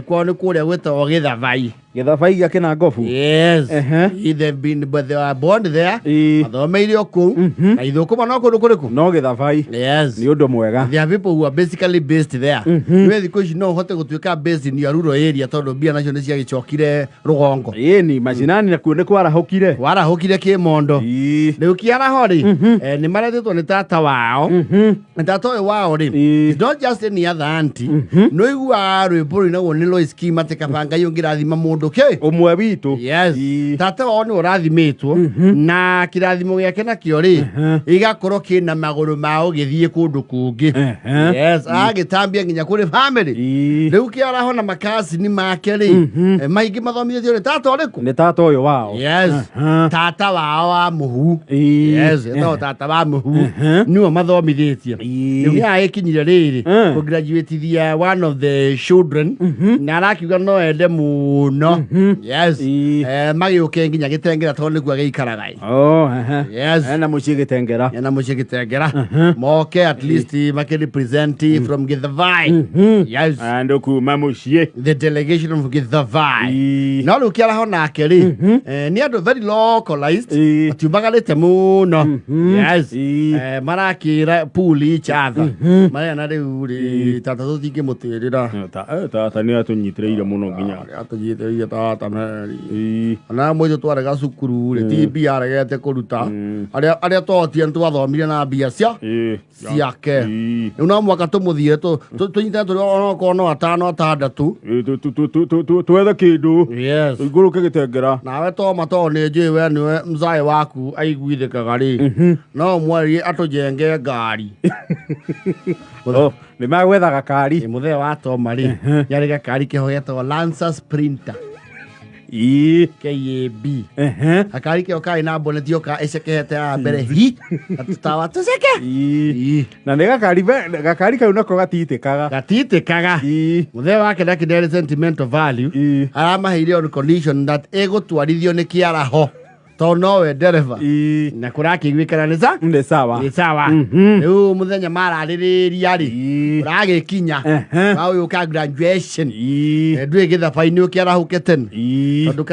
Kwao nĩ kũrĩa gwĩtagwo Gĩthabai. Gĩthabai gĩa Kĩnangobu. Yes. They've been, but they were born there. Mathomeire o kũu na ithũkũma no kũndũ kũrĩkũ? No Gĩthabai. Yes. Nĩ ũndũ mwega. There are people who are basically based there. Nĩwe thikũ ici no ũhote gũtuĩka based in your rural area tondũ mbia nacio nĩ ciagĩcokire rũgongo. Ĩni macinani nakuo nĩ kwarahũkire. Warahũkire kĩmondo. Rĩu kĩaraho rĩ, nĩ maretĩtwo nĩ tata wao. Na tata ũyũ wao rĩ, it's not just any other auntie. Nĩ ũiguaga rwĩmbo rũinagwo nĩ Lois Kim atĩ kaba Ngai ũngĩrathima mũndũ kĩ? Ũmwe witũ. Yes. Tata wao nĩwe ũrathimĩtwo na kĩrathimo gĩake nakĩo rĩ, gĩgakorwo kĩna magũrũ ma ũgĩthiĩ kũndũ kũngĩ. Yes, agĩtambia nginya kũrĩ family. Rĩu kĩaraho na makacini make rĩ, maingĩ mathomithĩtio nĩ tata ũrĩkũ? Nĩ tata ũyũ wao. Yes. Tata wao wa mũhu. Yes, etagwo tata wa mũhu. Nĩwe mathomithĩtie. Rĩu nĩ agĩkinyire rĩrĩ kũgraduatithia one of the children na arakiuga no ende mũno. Yes. Magĩũke nginya Gĩtengera tondũ nĩkuo agĩikaraga. Oh, ehe. Yes. Ena mũciĩ Gĩtengera. Ena mũciĩ Gĩtengera. Moke at least makĩrepresent from Githavai. Yes. Andũ kuma mũciĩ. The delegation of Githavai. No rĩu kĩaraho nake rĩ, nĩ andũ very localized, matiumagarĩte mũno. Yes. Marakĩra pull each other. Marena rĩu rĩ, tata tũtingĩmũtĩrĩra. Tata nĩ atũnyitĩrĩire mũno nginya. Atũnyitĩrĩire tata meri. Ona mũitũ twarega cukuru rĩ, ti mbia aregete kũruta. Arĩa twahotire nĩ twathomire na mbia cia ciake. Rĩu no mwaka tũmũthiĩre tũnyitane tũrĩ onokorwo no atano atandatũ. Twethe kĩndũ. Yes. Tũikũrũke Gĩtengera. Nawe toma tondũ nĩ njũĩ we nĩwe mzae waku aiguithĩkaga rĩ, no ũmwarĩrie atũjenge ngari. Oh, nĩ magwetha gakari. Mũthee wa toma rĩ, nĩ arĩ gakari keho getagwo Lancer Sprinter. KAB. Gakari keo karĩ na boneti yo ka ĩcekehete ya mbere hi na tũtawa tũceke. Na nĩ gakari gakari kau nako gatitĩkaga. Gatitĩkaga. Mũthee wake ndakĩnderĩ sentimental value. Aramaheire on condition that ĩgũtwarithio nĩ kĩaraho tondũ nowe ndereba na kũrakĩiguĩkana nĩ sa nĩ sawa. Nĩ sawa. Rĩu mũthenya mararĩrĩria rĩ, ũragĩkinya wa ũyũ ka graduation. Ndwĩ gĩthaba-inĩ ũkĩarahũke tene tondũ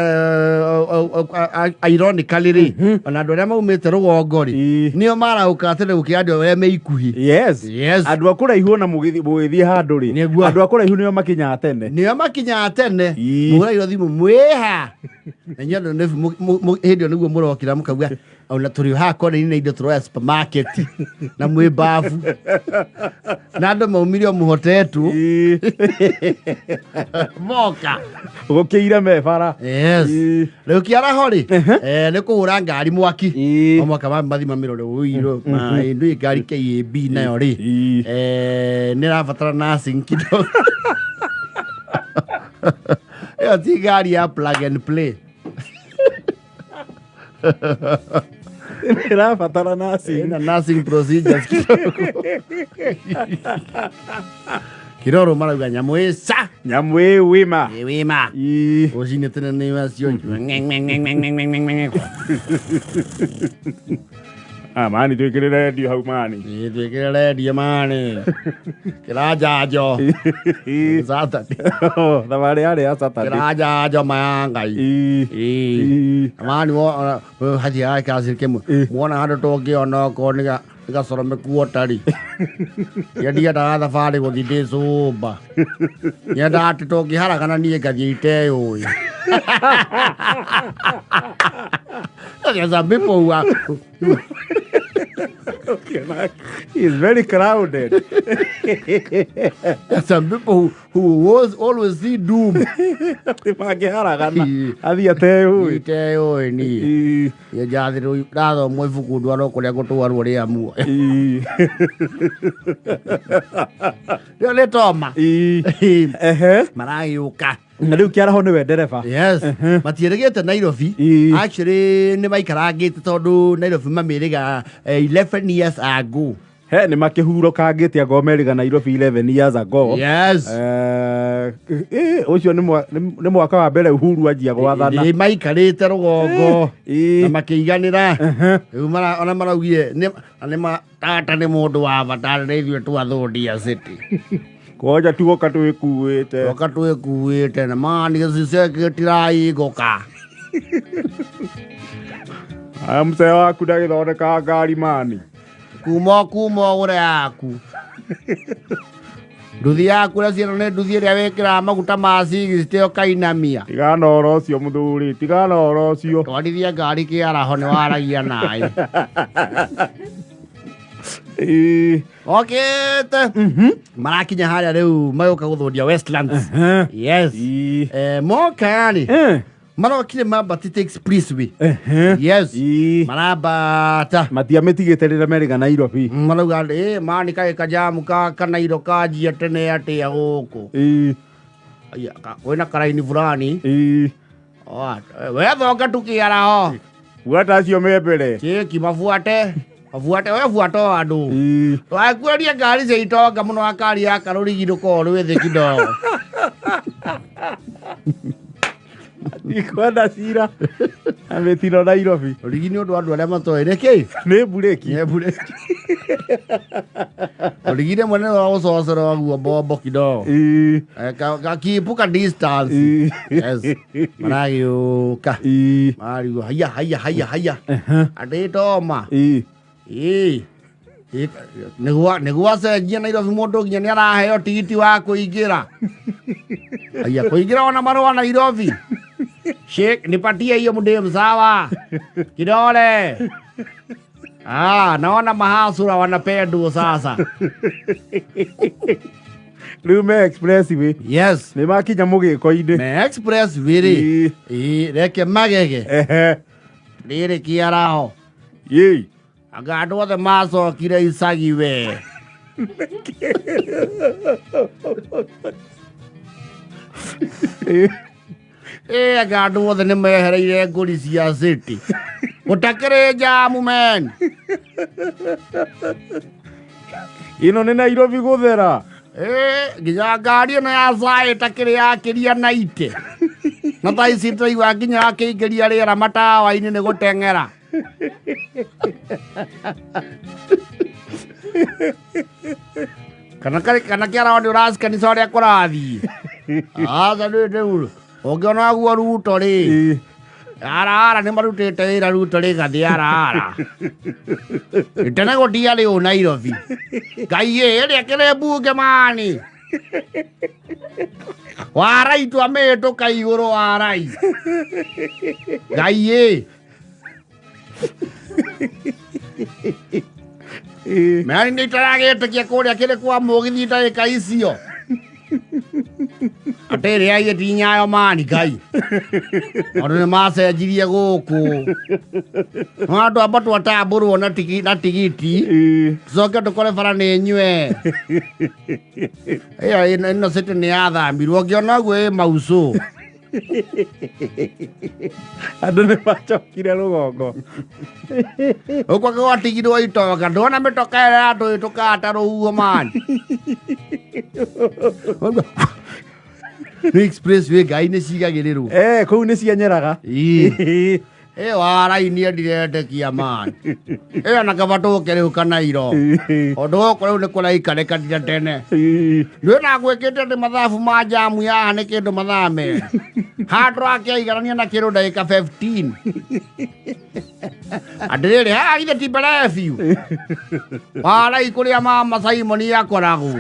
ironically rĩ, ona andũ arĩa maumĩte rũgongo rĩ, nĩo marahũkaga tene gũkĩra andũ arĩa me ikuhĩ. Yes. Yes. Andũ a kũraihu ona mũgĩthiĩ handũ rĩ, Nĩguo. andũ a kũraihu nĩo makinyaga tene. Nĩo makinyaga tene. Mũhũragĩrwo thimũ mwĩha na inyuĩ andũ nĩ hĩndĩ ĩyo nĩguo mũrokĩra mũkauga ona tũrĩ o haha kona-inĩ na indo tũroya supermarket na mwĩ mbabu na andũ maumire o mũhotetwo moka Gũkĩire me bara. Yes. Rĩu kĩaraho rĩ, nĩ kũhũra ngari mwaki o mwaka mathi mamĩrore ũiro ndũĩ ngari KAB nayo rĩ, nĩ ĩrabatara nursing kidogo. Ĩyo ti ngari ya plug and play. Ĩrabatara nursing. Ĩna nursing procedures kidogo. Kiroro marauga nyamũ ĩ ca. Nyamũ ĩ wĩma. Ĩ wĩma. Rũcinĩ tene nĩ wacio. Ah, mani twĩkĩre redio hau mani. Ĩ twĩkĩre redio mani. Kĩranjanjo. Saturday. Thabarĩ yarĩ ya Saturday. Kĩranjanjo maya Ngai. Ĩ. Mani wo hathiaga kĩraci kĩmwe. Muona handũ tũngĩona okorwo nĩ nĩ gacorome kuota rĩ. Niĩ ndiendaga thabarĩ gũthiĩ ndĩ cũmba. Nyendaga atĩ tũngĩharagana niĩ ngathiĩ iteyũĩ. There's some people who are It's very crowded. There's some people who always see doom. Mangĩharagana athiĩ ateyũĩ. Iteyũĩ niĩ. Niĩ njathĩrwo ndathomwo ibuku ndwarwo kũrĩa ngũtwarwo rĩa muoyo. Rĩo nĩ toma. Maragĩũka. Na rĩu kĩaraho nĩwe ndereba. Yes. Matiĩrĩgĩte Nairobi. Actually nĩ maikarangĩte tondũ Nairobi mamĩrĩga 11 years ago. He nĩ makĩhurũkangĩte angorwo merĩga Nairobi 11 years ago. Yes. Ũcio nĩ mwaka wa mbere Uhuru anjia gwathana. Nĩ maikarĩte rũgongo na makĩiganĩra. Rĩu ona maraugire nĩ tata nĩ mũndũ wa bata nĩ ithuĩ twathũndia city. Koja tuoka twĩkuĩte. Oka twĩkuĩte na mani gĩcicio gĩtirahingũka. Aya mzee waku ndagĩthondekaga ngari mani. Kuma kuma ũgũre yaku. Nduthi yaku na ciana nĩ nduthi ĩrĩa wĩkĩraga maguta ma 60 ũkainamia. Tigana ũhoro ũcio mũthuri, tigana ũhoro ũcio. Twarithia ngari kĩaraho nĩ waragia naĩ. Ĩĩ. Okĩte. Marakinya harĩa rĩu magĩũka gũthũndia Westlands. Yes. Ĩĩ. Moka rĩ Eh. marokire mambatĩte expressway. Ehe. Yes. Ĩĩ. Marambata. Matiamĩtigĩte rĩrĩa merĩga Nairobi. Marauga ĩ mani kaĩ kajamu ka kanairo kanjia tene atĩa gũkũ. Ĩĩ. Aya, kwĩna karaini fulani. Ĩĩ. We thonga tukiaraho. Buata acio me mbere. Cheki mabuate. Mabuate we buata o andũ. Ĩĩ. Twakuaria ngari cia itonga mũno akari ya karũrigi rũkorwo rwĩ thĩ kidogo. Ndikwenda cira na mĩtino Nairobi. Rũrigi nĩ ũndũ wa andũ arĩa matoĩ nĩkĩ? Nĩ mburĩki. Nĩ mburĩki. Rũrigi rĩmwe nĩ rwa gũcocera ũguo mbombo kidogo. Ĩĩ. Kakipuka distance. Ĩĩ. Yes. Maragĩũka. Ĩĩ. Marigwo haya haya haya haya. Andĩ toma. Ĩĩ. Ĩĩ. Ĩĩ, nĩguo acenjia Nairobi mũndũ nginya nĩ araheo tigiti wa kũingĩra. Aya kũingĩra ona marũa Nairobi. Shake, nipatie hiyo mdem sawa. Kidole. Ah, naona mahasura wanapendwa sasa. Rĩu me expressway. Yes. Nĩ makinya mũgĩko-inĩ. Me express wiri. Ĩĩ. Ĩĩ, reke magege. Ehe. Rĩrĩ kĩaraho. Ĩĩ. Anga andũ othe macokire icagi we. Ĩĩ. Ĩĩ, anga andũ othe nĩ mehereire ngũri cia city. Gũtakĩrĩ jamu men. Ĩno nĩ Nairobi gũthera. Ĩĩ, nginya ngari ĩno ya cai ĩtakĩrĩ yakĩria naite. Na thaa ici tũraigua nginya akĩingĩria rĩera matawa-inĩ nĩ gũteng'era. Kana kana kĩaraho nĩ ũracikanisa ũrĩa kũrathiĩ. Aca nĩ rĩu ũngĩona guo Ruto rĩ. Ĩĩ. Ara ara nĩ marutĩte wĩra Ruto rĩ gathĩ ara ara. Tene gũtiarĩ ũ Nairobi. Ngai ĩ ĩrĩa kĩrĩ mbunge mani. Warai twamĩhĩtũka igũrũ warai. Ngai ĩ. Ĩĩ. Mani nĩ itaragĩtĩkia kũrĩa kĩrĩ kwa mũgithi ndagĩka icio. Atĩrĩ aiye ti nyayo mani Ngai. Tondũ nĩ macenjirie gũkũ. No andũ amba twatambũrwo na na tigiti. Ĩĩ. Tucoke tũkore bara nĩ nyue. Ĩyo ĩno city nĩ yathamirwo ngĩona ũguo ĩ maucũ. Andũ nĩ macokire rũgongo. Ũguo gwatigirwo itonga ndona mĩtoka ĩrĩa yatũhĩtũkaga ta rũhuho mani. Nĩ expressway ngai nĩ cigagĩrĩrwo. Eh, kũu nĩ cianyeraga. Ĩĩ. Ĩ warai niĩ ndiretĩkia mani. Ĩyo na kaba tũke rĩu kanairo. Ũndũ gũkũ rĩu nĩ kũraikarĩkanire tene. Ĩĩ. Ndwĩ na gwĩkĩte atĩ mathabu ma jamu yaha nĩ kĩndũ mathaa merĩ. Haha tũrakĩaiganania na kĩndũ ndagĩka 15. Atĩrĩrĩ, haha githĩ ti mbere biũ. Warai kũrĩa mama Simon akoragwo.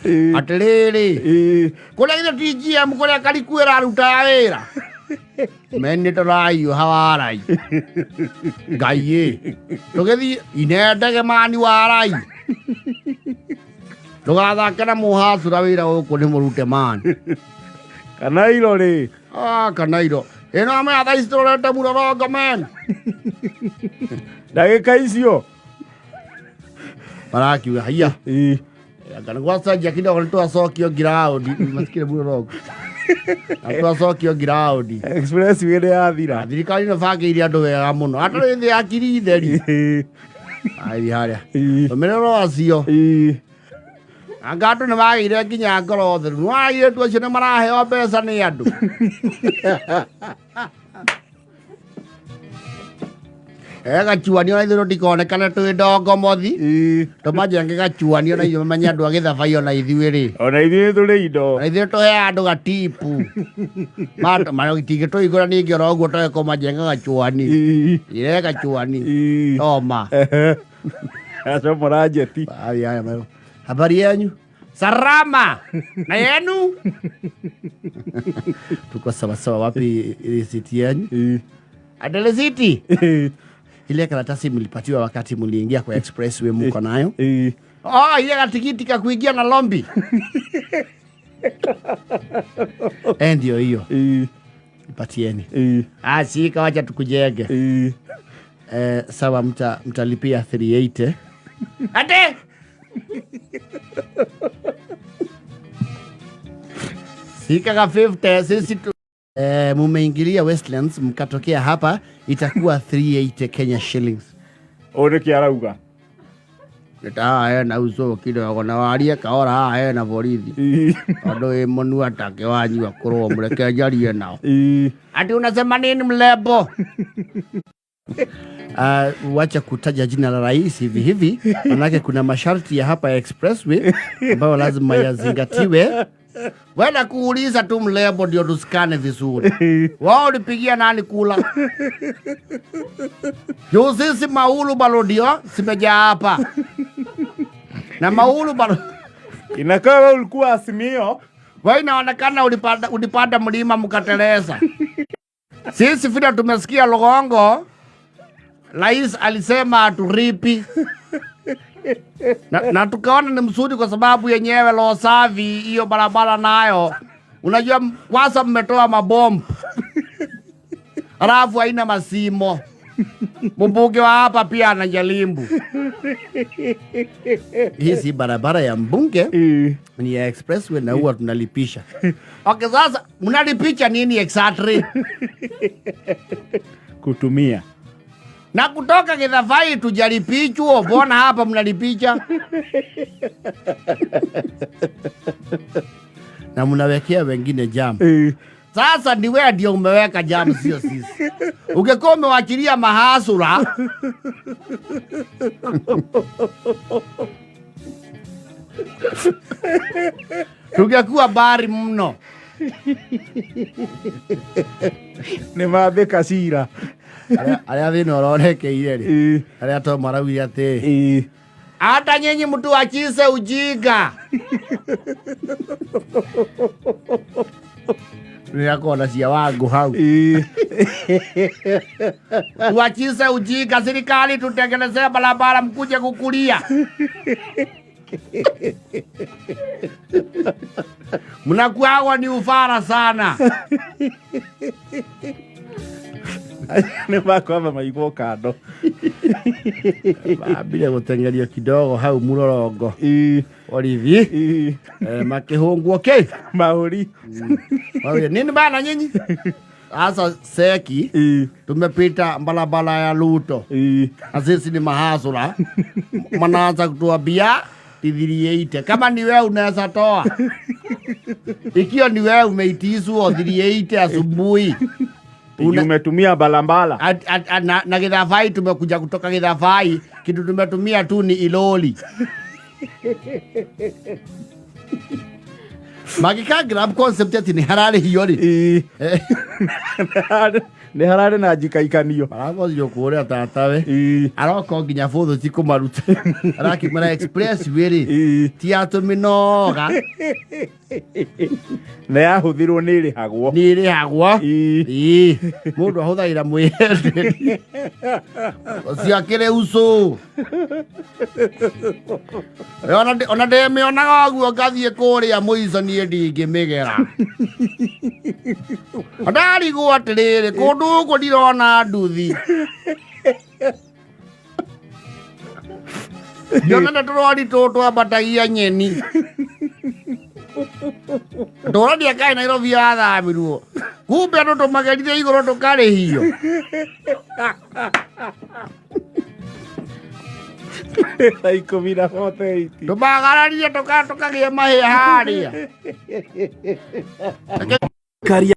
Ĩĩ. Atĩrĩrĩ, Ĩĩ. kũrĩa githĩ ti GM kũrĩa Kariku ĩrarutaga wĩra. Meni tũrahiũha warai. Ngai ĩ. Tũgĩthiĩ inendege mani warai. Ndũgathake na mũhacũra wĩra gũkũ nĩ mũrute mani. Kanairo rĩ. Ah, kanairo. Ĩno amenya thaa ici tũrorete mũrorongo men. Ndagĩka icio. Marakiuga haiya. Ĩĩ. Anga nĩ gwacenjia kidogo nĩ twacokio ngiraũndi. Matikĩrĩ mũrorongo. Na twacokio ngiraũndi. Expressway nĩ yathira. Thirikari nĩ bangĩire andũ wega mũno. Atarĩ thĩ ya kiri theri. Ĩĩ. Ai harĩa. Ĩĩ. Rũmĩrĩro acio. Ĩĩ. Anga andũ nĩ magĩire nginya ngoro theru. No airĩtu acio nĩ maraheo mbeca nĩ andũ. Eh, gachuani ona ithuĩ tũtikonekane twĩ ndongomothi. Ĩĩ. Tũmanjenge gachuani ona ithuĩ mamenye andũ a gĩthabai ona ithuĩ rĩ. Ona ithuĩ tũrĩ indo. Ona ithuĩ tũheaga andũ gatipu. Tingĩtũhingũra ningĩ oro ũguo tũge kũmanjenga gachuani. Ĩĩ. Ire gachuani. Ĩĩ. Toma. Ehe. Acomora njeti. Haya, haya, haya. Habari yenyu? Salama. Na yenu? Tuko sawa sawa. Wapi risiti yenyu? Ĩĩ. Ate risiti? Ĩĩ. Ile karatasi mlipatiwa wakati mliingia kwa expressway mko nayo? Ĩĩ. Oh, ile katikiti ka kuingia na lombi. Eh, ndio hiyo. Ĩĩ. Patieni. Ĩĩ. Ah, shika wacha tukujenge. Ĩĩ. Eh, sawa mtalipia 380. Ate! Sika ka 50 sisi tu eh, mumeingilia Westlands mkatokea hapa itakuwa 380 Kenya shillings. Ũũ nĩkĩ arauga? Nita hena uso kidogo na warie kaora haha hena borithi. Ĩĩ. Tondu ĩ mũnua take wanyua kũrwo mũreke njarie nao. Ĩĩ. Ati unasema nini mlebo? Wacha kutaja jina la rais hivi hivi, manake kuna masharti ya hapa ya expressway ambayo lazima yazingatiwe. Wenda kuuliza tu mlebo ndio tusikane vizuri. Wao ulipigia nani kula? Juu sisi maulu balo ndio simejaa hapa. Na maulu balo Inakaa wewe ulikuwa Azimio. wewe inaonekana ulipanda mlima mkateleza. Sisi vile tumesikia Lugongo, rais alisema aturipi. Na tukaona ni mzuri kwa sababu yenyewe roho safi hiyo barabara nayo. Unajua kwanza mmetoa mabomu. Alafu haina masimo. Mbunge wa hapa pia anajaribu. Hii si barabara ya mbunge, ni ya expressway na huwa tunalipisha. Okay, sasa mnalipisha nini exactly? Kutumia. Na kutoka Githurai tujalipichwo, mbona hapa mnalipicha? Na mnawekea wengine jam. Sasa ni wewe ndio umeweka jam, sio sisi. Ungekuwa umewachilia mahasura. Tungekuwa bari mno. Nĩ mambĩka cira. Arĩa thĩna ũronekeire rĩ. Arĩa to maraugire atĩ. Hata nyinyi mtu achize ujinga. Nĩakona cia wangu hau. Tuachize ujinga, serikali tutengenezee barabara mkuje kukulia. Mnakuawa ni ufara sana. Nĩ makwamba maigwo kando. Mambire gũteng'erio kidogo hau mũrorongo. Orithi. Makĩhũngwo kĩ? Mahũri. Mahũri. Nini bana nyinyi? Sasa seki, tumepita barabara ya Ruto. Na sisi ni mahasura. Mnaanza kutuambia 380. Kama ni wewe unaweza toa. Ikiwa ni wewe umeitizwa 380 asubuhi. Una umetumia balambala. Na Githurai tumekuja kutoka Githurai, kitu tumetumia tu ni iloli. Magika grab concept ati ni harari hiyo ri. Nĩ hararĩ na njikaikanio. Marabozio kũrĩa tatawe. Aroko nginya bũthũ ti kũmaruta. Arakĩmwĩra express way rĩ. Ti atũmĩnoga. Na yahũthĩrwo nĩ ĩrĩhagwo. Nĩ ĩrĩhagwo. Mũndũ ahũthagĩra mwĩyenderi. Ũcio akĩrĩ ucũ. Ona ndĩmĩonaga ũguo ngathiĩ kũrĩa mũico niĩ ndingĩmĩgera. Ndarigwo atĩrĩrĩ, kũndũ gũkũ ndirona nduthi. Ndionete tũrori tũtũ twambatagia nyeni. Ndũrania kaĩ Nairobi yathamirwo. Kumbe andũ tũmagerire igũrũ tũkarĩhio. Thaa ikũmi na forty eight. Tũmagararire tũkagĩa mahĩa harĩa. Karia.